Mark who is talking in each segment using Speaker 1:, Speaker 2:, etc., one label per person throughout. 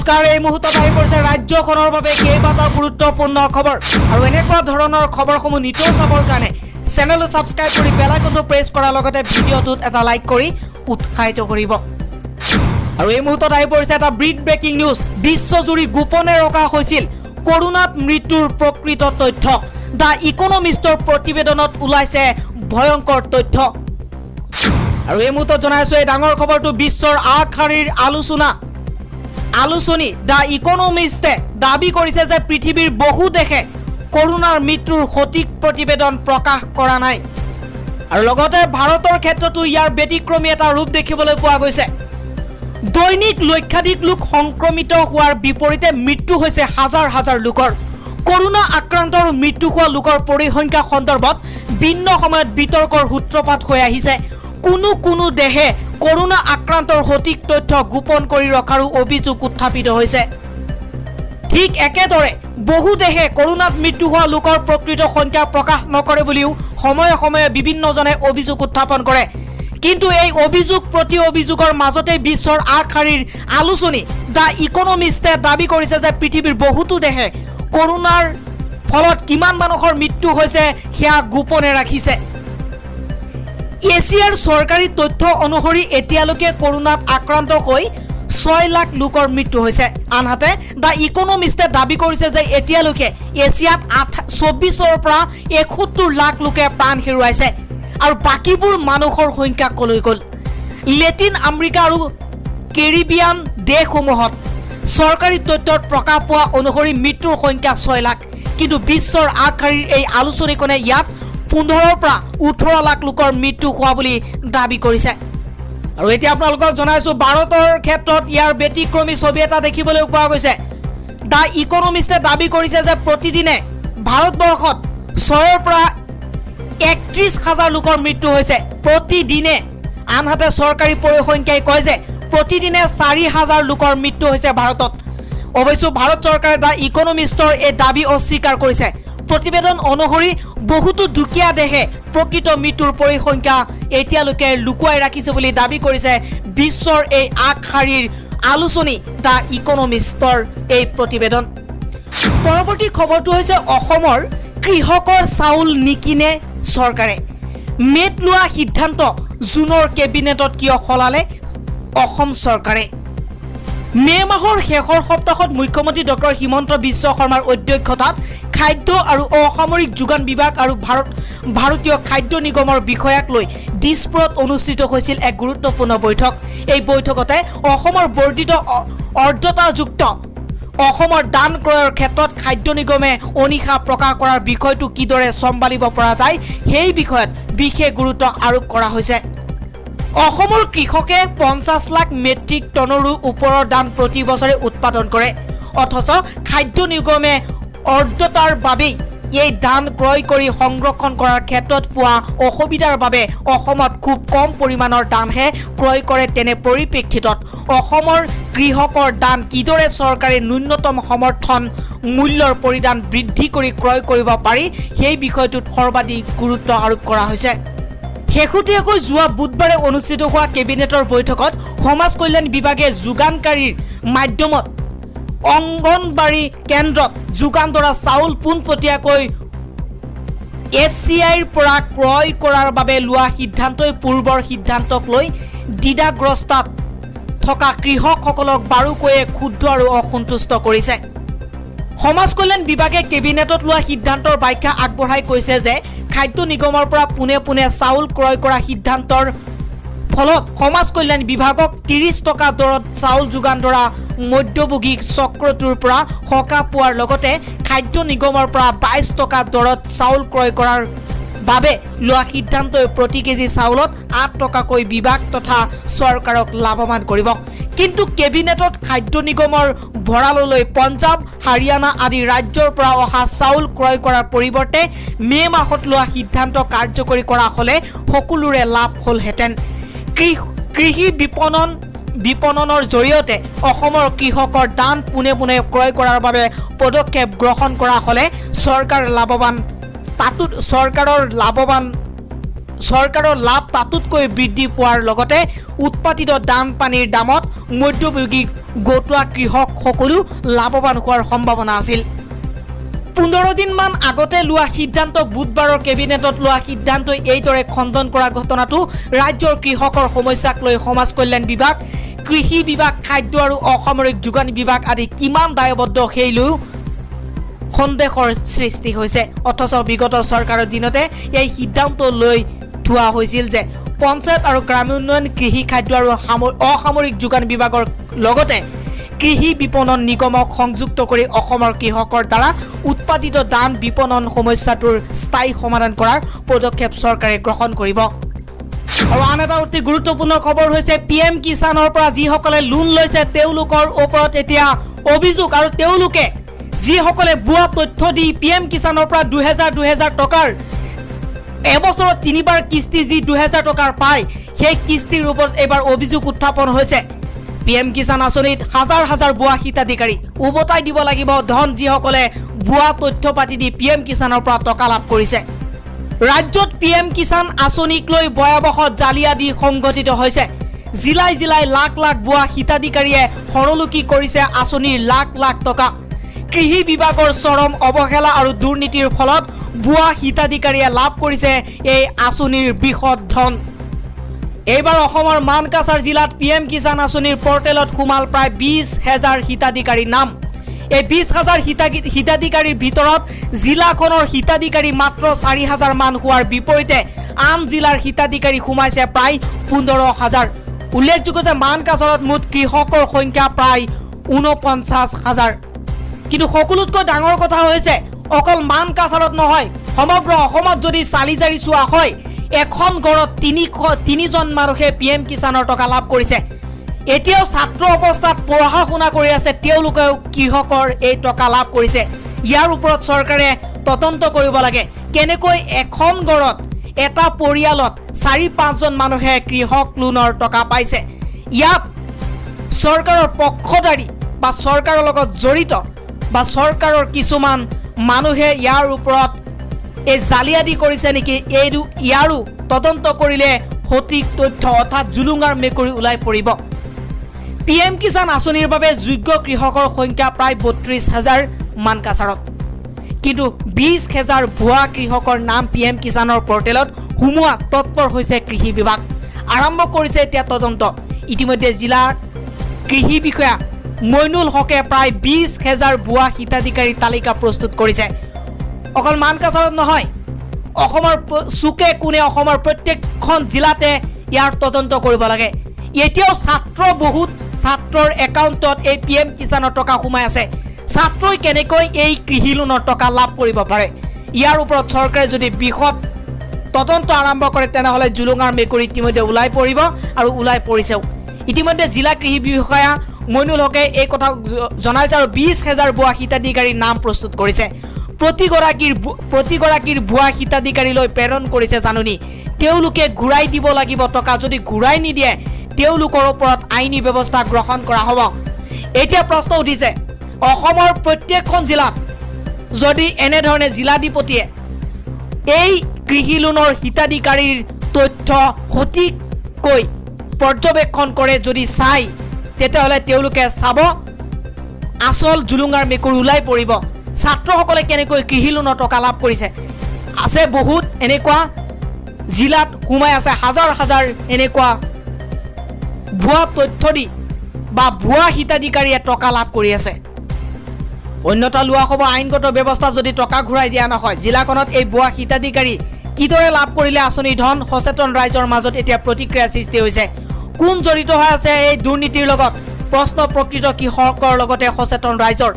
Speaker 1: নমস্কাৰ। এই মুহূৰ্তত আহি পৰিছে ৰাজ্যখনৰ বাবে কেইবাটাও গুৰুত্বপূৰ্ণ খবৰ আৰু এনেকুৱা ধৰণৰ খবৰসমূহ নিতৌ চাবৰ কাৰণে চেনেলটো ছাবস্ক্ৰাইব কৰি বেল আইকনটো প্ৰেছ কৰাৰ লগতে ভিডিঅ'টোত এটা লাইক কৰি উৎসাহিত কৰিব। আৰু এই মুহূৰ্তত আহি পৰিছে এটা বিগ ব্ৰেকিং নিউজ। বিশ্বজুৰি গোপনে ৰখা হৈছিল কৰোণাত মৃত্যুৰ প্ৰকৃত তথ্য। The ইকনমিষ্টৰ প্ৰতিবেদনত ওলাইছে ভয়ংকৰ তথ্য। আৰু এই মুহূৰ্তত জনাইছোঁ এই ডাঙৰ খবৰটো। বিশ্বৰ আগশাৰীৰ আলোচনী the ইকনমিষ্টে দাবী কৰিছে যে পৃথিৱীৰ বহু দেশে কৰোণাৰ মৃত্যুৰ সঠিক প্ৰতিবেদন প্ৰকাশ কৰা নাই আৰু লগতে ভাৰতৰ ক্ষেত্ৰতো ইয়াৰ ব্যতিক্ৰমী এটা ৰূপ দেখিবলৈ পোৱা গৈছে। দৈনিক লক্ষাধিক লোক সংক্ৰমিত হোৱাৰ বিপৰীতে মৃত্যু হৈছে হাজাৰ হাজাৰ লোকৰ। কৰোণা আক্ৰান্ত আৰু মৃত্যু হোৱা লোকৰ পৰিসংখ্যা সন্দৰ্ভত ভিন্ন সময়ত বিতৰ্কৰ সূত্ৰপাত হৈ আহিছে। কোনো কোনো দেশে কৰোণা আক্ৰান্তৰ সঠিক তথ্য গোপন কৰি ৰখাৰো অভিযোগ উত্থাপিত হৈছে। ঠিক একেদৰে বহু দেশে কৰোণাত মৃত্যু হোৱা লোকৰ প্ৰকৃত সংখ্যা প্ৰকাশ নকৰে বুলিও সময়ে সময়ে বিভিন্নজনে অভিযোগ উত্থাপন কৰে। কিন্তু এই অভিযোগ প্ৰতি অভিযোগৰ মাজতে বিশ্বৰ আগশাৰীৰ আলোচনী the ইকনমিষ্টে দাবী কৰিছে যে পৃথিৱীৰ বহুতো দেশে কৰোণাৰ ফলত কিমান মানুহৰ মৃত্যু হৈছে, সেয়া গোপনে ৰাখিছে। এছিয়াৰ চৰকাৰী তথ্য অনুসৰি এতিয়ালৈকে কৰোণাত আক্ৰান্ত হৈ 6 লাখ লোকৰ মৃত্যু হৈছে। আনহাতে the ইকনমিষ্টে দাবী কৰিছে যে এতিয়ালৈকে এছিয়াত 24ৰ পৰা 71 লাখ লোকে প্ৰাণ হেৰুৱাইছে আৰু বাকীবোৰ মানুহৰ সংখ্যা কলৈ গ'ল? লেটিন আমেৰিকা আৰু কেৰিবিয়ান দেশসমূহত চৰকাৰী তথ্যত প্ৰকাশ পোৱা অনুসৰি মৃত্যুৰ সংখ্যা 6 লাখ। কিন্তু বিশ্বৰ আগশাৰীৰ এই আলোচনীখনে ইয়াত 15ৰ পৰা 18 লাখ লোকৰ মৃত্যু হোৱা বুলি দাবী কৰিছে। আৰু এতিয়া আপোনালোকক জনাইছোঁ, ভাৰতৰ ক্ষেত্ৰত ইয়াৰ ব্যতিক্ৰমী ছবি এটা দেখিবলৈ পোৱা গৈছে। The ইকনমিষ্টে দাবী কৰিছে যে প্ৰতিদিনে ভাৰতবৰ্ষত 6ৰ পৰা 31 হাজাৰ লোকৰ মৃত্যু হৈছে প্ৰতিদিনে। আনহাতে চৰকাৰী পৰিসংখ্যাই কয় যে প্ৰতিদিনে 4 হাজাৰ লোকৰ মৃত্যু হৈছে ভাৰতত। অৱশ্যে ভাৰত চৰকাৰে the ইকনমিষ্টৰ এই দাবী অস্বীকাৰ কৰিছে। প্ৰতিবেদন অনুসৰি বহুতো দুখীয়া দেশে প্ৰকৃত মৃত্যুৰ পৰিসংখ্যা এতিয়ালৈকে লুকুৱাই ৰাখিছে বুলি দাবী কৰিছে বিশ্বৰ এই আগশাৰীৰ আলোচনী the ইকনমিষ্টৰ এই প্ৰতিবেদন। পৰৱৰ্তী খবৰটো হৈছে, অসমৰ কৃষকৰ চাউল নিকিনে চৰকাৰে। মে'ত লোৱা সিদ্ধান্ত জুনৰ কেবিনেটত কিয় সলালে অসম চৰকাৰে? মে' মাহৰ শেষৰ সপ্তাহত মুখ্যমন্ত্ৰী ডক্টৰ হিমন্ত বিশ্ব শৰ্মাৰ অধ্যক্ষতাত খাদ্য আৰু অসামৰিক যোগান বিভাগ আৰু ভাৰতীয় খাদ্য নিগমৰ বিষয়াক লৈ দিছপুৰত অনুষ্ঠিত হৈছিল এক গুৰুত্বপূৰ্ণ বৈঠক। এই বৈঠকতে অসমৰ বৰ্ধিত আৰ্দ্ৰতাযুক্ত অসমৰ ধান ক্ৰয়ৰ ক্ষেত্ৰত খাদ্য নিগমে অনীহা প্ৰকাশ কৰাৰ বিষয়টো কিদৰে চম্ভালিব পৰা যায়, সেই বিষয়ত বিশেষ গুৰুত্ব আৰোপ কৰা হৈছে। অসমৰ কৃষকে 50 লাখ মেট্ৰিক টনৰো ওপৰৰ ধান প্ৰতি বছৰে উৎপাদন কৰে। অথচ খাদ্য নিগমে আৰ্দ্ৰতাৰ বাবেই এই ধান ক্ৰয় কৰি সংৰক্ষণ কৰাৰ ক্ষেত্ৰত পোৱা অসুবিধাৰ বাবে অসমত খুব কম পৰিমাণৰ ধানহে ক্ৰয় কৰে। তেনে পৰিপ্ৰেক্ষিতত অসমৰ কৃষকৰ ধান কিদৰে চৰকাৰে ন্যূনতম সমৰ্থন মূল্যৰ পৰিমাণ বৃদ্ধি কৰি ক্ৰয় কৰিব পাৰি, সেই বিষয়টোত সৰ্বাধিক গুৰুত্ব আৰোপ কৰা হৈছে। শেহতীয়াকৈ যোৱা বুধবাৰে অনুষ্ঠিত হোৱা কেবিনেটৰ বৈঠকত সমাজ কল্যাণ বিভাগে যোগানকাৰীৰ মাধ্যমত অংগনবাড়ী কেন্দ্ৰত যোগান ধৰা চাউল পোনপটীয়াকৈ এফ চি আইৰ পৰা ক্ৰয় কৰাৰ বাবে লোৱা সিদ্ধান্তই পূৰ্বৰ সিদ্ধান্তক লৈ দ্বিধাগ্ৰস্তাত থকা কৃষকসকলক বাৰুকৈয়ে ক্ষুব্ধ আৰু অসন্তুষ্ট কৰিছে। সমাজ কল্যাণ বিভাগে কেবিনেটত লোৱা সিদ্ধান্তৰ ব্যাখ্যা আগবঢ়াই কৈছে যে খাদ্য নিগমৰ পৰা পোনে পোনে চাউল ক্ৰয় কৰা সিদ্ধান্তৰ ফলত সমাজ কল্যাণ বিভাগক 30 টকা দৰত চাউল যোগান ধৰা মধ্যভোগী চক্ৰটোৰ পৰা সকাহ পোৱাৰ লগতে খাদ্য নিগমৰ পৰা 22 টকা দৰত চাউল ক্ৰয় কৰাৰ বাবে লোৱা সিদ্ধান্তই প্ৰতি কেজি চাউলত 8 টকাকৈ বিভাগ তথা চৰকাৰক লাভৱান কৰিব। কিন্তু কেবিনেটত খাদ্য নিগমৰ ভঁৰাললৈ পঞ্জাৱ, হাৰিয়ানা আদি ৰাজ্যৰ পৰা অহা চাউল ক্ৰয় কৰাৰ পৰিৱৰ্তে মে' মাহত লোৱা সিদ্ধান্ত কাৰ্যকৰী কৰা হ'লে সকলোৰে লাভ হ'লহেঁতেন। কৃষি বিপণনৰ জৰিয়তে অসমৰ কৃষকৰ ধান পোনে পোনে ক্ৰয় কৰাৰ বাবে পদক্ষেপ গ্ৰহণ কৰা হ'লে চৰকাৰ লাভৱান, তাতো চৰকাৰৰ লাভৱান চৰকাৰৰ লাভ তাতোতকৈ বৃদ্ধি পোৱাৰ লগতে উৎপাদিত ধান পানীৰ দামত মধ্যভোগী গোটোৱা কৃষকসকলো লাভৱান হোৱাৰ সম্ভাৱনা আছিল। 15 দিনমান আগতে লোৱা সিদ্ধান্ত, বুধবাৰৰ কেবিনেটত লোৱা সিদ্ধান্তই এইদৰে খণ্ডন কৰা ঘটনাটো ৰাজ্যৰ কৃষকৰ সমস্যাক লৈ সমাজ কল্যাণ বিভাগ, কৃষি বিভাগ, খাদ্য আৰু অসামৰিক যোগান বিভাগ আদি কিমান দায়বদ্ধ, সেই লৈও সন্দেহৰ সৃষ্টি হৈছে। অথচ বিগত চৰকাৰৰ দিনতে এই সিদ্ধান্ত লৈ থোৱা হৈছিল যে পঞ্চায়ত আৰু গ্ৰাম্যোন্নয়ন, কৃষি, খাদ্য আৰু অসামৰিক যোগান বিভাগৰ লগতে কৃষি বিপণন নিগমক সংযুক্ত কৰি অসমৰ কৃষকৰ দ্বাৰা উৎপাদিত ধান বিপণন সমস্যাটোৰ স্থায়ী সমাধান কৰাৰ পদক্ষেপ চৰকাৰে গ্ৰহণ কৰিব। আৰু আন এটা অতি গুৰুত্বপূৰ্ণ খবৰ হৈছে, পিএম কিষাণৰ পৰা যিসকলে লোন লৈছে, তেওঁলোকৰ ওপৰত এতিয়া অভিযোগ। আৰু তেওঁলোকে যিসকলে ভুৱা তথ্য দি পিএম কিষাণৰ পৰা 2000 2000 টকাৰ এবছৰত তিনিবাৰ কিস্তি যি 2000 টকাৰ পায়, সেই কিস্তিৰ ওপৰত এইবাৰ অভিযোগ উত্থাপন হৈছে। পিএম কিষাণ আঁচনিত হাজাৰ হাজাৰ ভুৱা হিতাধিকাৰী, উভতাই দিব লাগিব ধন যিসকলে ভুৱা তথ্য পাতি দি পিএম কিষাণৰ পৰা টকা লাভ কৰিছে। ৰাজ্যত পিএম কিষাণ আঁচনিক লৈ ভয়াৱহ জালিয়াতি সংঘটিত হৈছে। জিলাই জিলাই লাখ লাখ ভুৱা হিতাধিকাৰীয়ে হৰলুকি কৰিছে আঁচনিৰ লাখ লাখ টকা। কৃষি বিভাগৰ চৰম অৱহেলা আৰু দুৰ্নীতিৰ ফলত ভুৱা হিতাধিকাৰীয়ে লাভ কৰিছে এই আঁচনিৰ বৃহৎ ধন। এইবাৰ অসমৰ মানকাছাৰ জিলাত পিএম কিষাণ আঁচনিৰ পৰ্টেলত সোমাল প্ৰায় 20 হেজাৰ হিতাধিকাৰীৰ নাম। এই 20 হাজাৰ হিতাধিকাৰীৰ ভিতৰত জিলাখনৰ হিতাধিকাৰী মাত্ৰ 4 হাজাৰ মান হোৱাৰ বিপৰীতে আন জিলাৰ হিতাধিকাৰী সোমাইছে প্ৰায় 15 হাজাৰ। উল্লেখযোগ্য যে মানকাছাৰত মুঠ কৃষকৰ সংখ্যা প্ৰায় 49 হাজাৰ। কিন্তু সকলোতকৈ ডাঙৰ কথা হৈছে, অকল মানকাছাৰত নহয়, সমগ্ৰ অসমত যদি চালি জাৰি চোৱা হয়, এখন ঘৰত তিনিজন মানুহে পিএম কিষাণৰ টকা লাভ কৰিছে। এতিয়াও ছাত্ৰ অৱস্থাত পঢ়া শুনা কৰি আছে, তেওঁলোকেও কৃষকৰ এই টকা লাভ কৰিছে। ইয়াৰ ওপৰত চৰকাৰে তদন্ত কৰিব লাগে। কেনেকৈ এখন ঘৰত, এটা পৰিয়ালত চাৰি পাঁচজন মানুহে কৃষক লোনৰ টকা পাইছে? ইয়াত চৰকাৰৰ পক্ষধাৰী বা চৰকাৰৰ লগত জড়িত বা চৰকাৰৰ কিছুমান মানুহে ইয়াৰ ওপৰত এই জালিয়াতি কৰিছে নেকি, ইয়াৰো তদন্ত কৰিলে সঠিক তথ্য, অৰ্থাৎ জুলুঙাৰ মেকুৰী ওলাই পৰিব। পিএম কিষাণ আঁচনিৰ বাবে যোগ্য কৃষকৰ সংখ্যা প্ৰায় 32 হাজাৰ মানকাছাৰত। কিন্তু 20 হেজাৰ ভুৱা কৃষকৰ নাম পিএম কিষাণৰ পৰ্টেলত সোমোৱাত তৎপৰ হৈছে কৃষি বিভাগ। আৰম্ভ কৰিছে এতিয়া তদন্ত। ইতিমধ্যে জিলাৰ কৃষি বিষয়া মইনুল হকে প্ৰায় 20 হেজাৰ ভুৱা হিতাধিকাৰীৰ তালিকা প্ৰস্তুত কৰিছে। অকল মানকাছাৰত নহয়, অসমৰ চুকে কোণে, অসমৰ প্ৰত্যেকখন জিলাতে ইয়াৰ তদন্ত কৰিব লাগে। এতিয়াও বহুত ছাত্ৰৰ একাউণ্টত এই পিএম কিষাণৰ টকা সোমাই আছে। ছাত্ৰই কেনেকৈ এই কৃষি লোনৰ টকা লাভ কৰিব পাৰে? ইয়াৰ ওপৰত চৰকাৰে যদি বিশদ তদন্ত আৰম্ভ কৰে, তেনেহ'লে জুলুঙাৰ মেকুৰী ইতিমধ্যে ওলাই পৰিব আৰু ওলাই পৰিছেও। ইতিমধ্যে জিলা কৃষি বিষয়া মইনুল হকে এই কথা জনাইছে আৰু 20 হেজাৰ ভুৱা হিতাধিকাৰীৰ নাম প্ৰস্তুত কৰিছে। প্ৰতিগৰাকীৰ ভুৱা হিতাধিকাৰীলৈ প্ৰেৰণ কৰিছে জাননী। তেওঁলোকে ঘূৰাই দিব লাগিব টকা। যদি ঘূৰাই নিদিয়ে, তেওঁলোকৰ ওপৰত আইনী ব্যৱস্থা গ্ৰহণ কৰা হ'ব। এতিয়া প্ৰশ্ন উঠিছে, অসমৰ প্ৰত্যেকখন জিলাত যদি এনেধৰণে জিলাধিপতিয়ে এই কৃষি লোনৰ হিতাধিকাৰীৰ তথ্য সঠিককৈ পৰ্যবেক্ষণ কৰে, যদি চাই, তেতিয়াহ'লে তেওঁলোকে চাব, আচল জুলুঙাৰ মেকুৰী ওলাই পৰিব। ছাত্ৰসকলে কেনেকৈ কৃষি লোনৰ টকা লাভ কৰিছে? আছে, বহুত এনেকুৱা জিলাত সোমাই আছে হাজাৰ হাজাৰ এনেকুৱা ভুৱা তথ্য দি বা ভুৱা হিতাধিকাৰীয়ে টকা লাভ কৰি আছে। অন্যথা লোৱা হ'ব আইনগত ব্যৱস্থা, যদি টকা ঘূৰাই দিয়া নহয়। জিলাখনত এই ভুৱা হিতাধিকাৰী কিদৰে লাভ কৰিলে আঁচনিৰ ধন? সচেতন ৰাইজৰ মাজত এতিয়া প্ৰতিক্ৰিয়া সৃষ্টি হৈছে। কোন জড়িত হৈ আছে এই দুৰ্নীতিৰ লগত? প্ৰশ্ন প্ৰকৃত কৃষকৰ লগতে সচেতন ৰাইজৰ।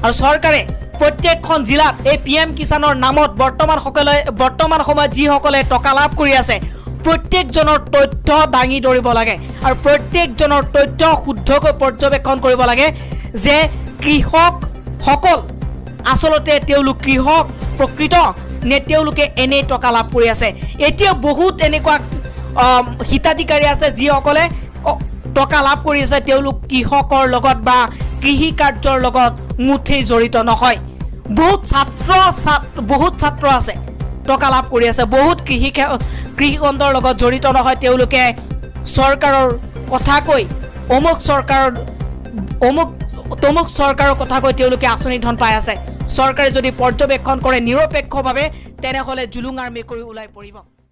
Speaker 1: আৰু চৰকাৰে প্ৰত্যেকখন জিলাত এই পিএম কিষাণৰ নামত বৰ্তমান সময়ত যিসকলে টকা লাভ কৰি আছে, প্ৰত্যেকজনৰ তথ্য দাঙি ধৰিব লাগে আৰু প্ৰত্যেকজনৰ তথ্য শুদ্ধকৈ পৰ্যবেক্ষণ কৰিব লাগে যে কৃষকসকল আচলতে তেওঁলোক কৃষক প্ৰকৃত নে তেওঁলোকে এনেই টকা লাভ কৰি আছে। এতিয়া বহুত এনেকুৱা হিতাধিকাৰী আছে, যিসকলে টকা লাভ কৰি আছে, তেওঁলোক কৃষকৰ লগত বা কৃষি কাৰ্যৰ লগত মুঠেই জড়িত নহয়। বহুত ছাত্ৰ আছে। টকা লাভ কৰি আছে। বহুত কৃষিখণ্ডৰ লগত জড়িত নহয়, তেওঁলোকে চৰকাৰৰ কথা কৈ, অমুক চৰকাৰৰ অমুক তমুক চৰকাৰৰ কথা কৈ তেওঁলোকে আঁচনি ধন পাই আছে। চৰকাৰে যদি পৰ্যবেক্ষণ কৰে নিৰপেক্ষভাৱে, তেনেহ'লে জুলুঙাৰ মেকুৰী ওলাই পৰিব।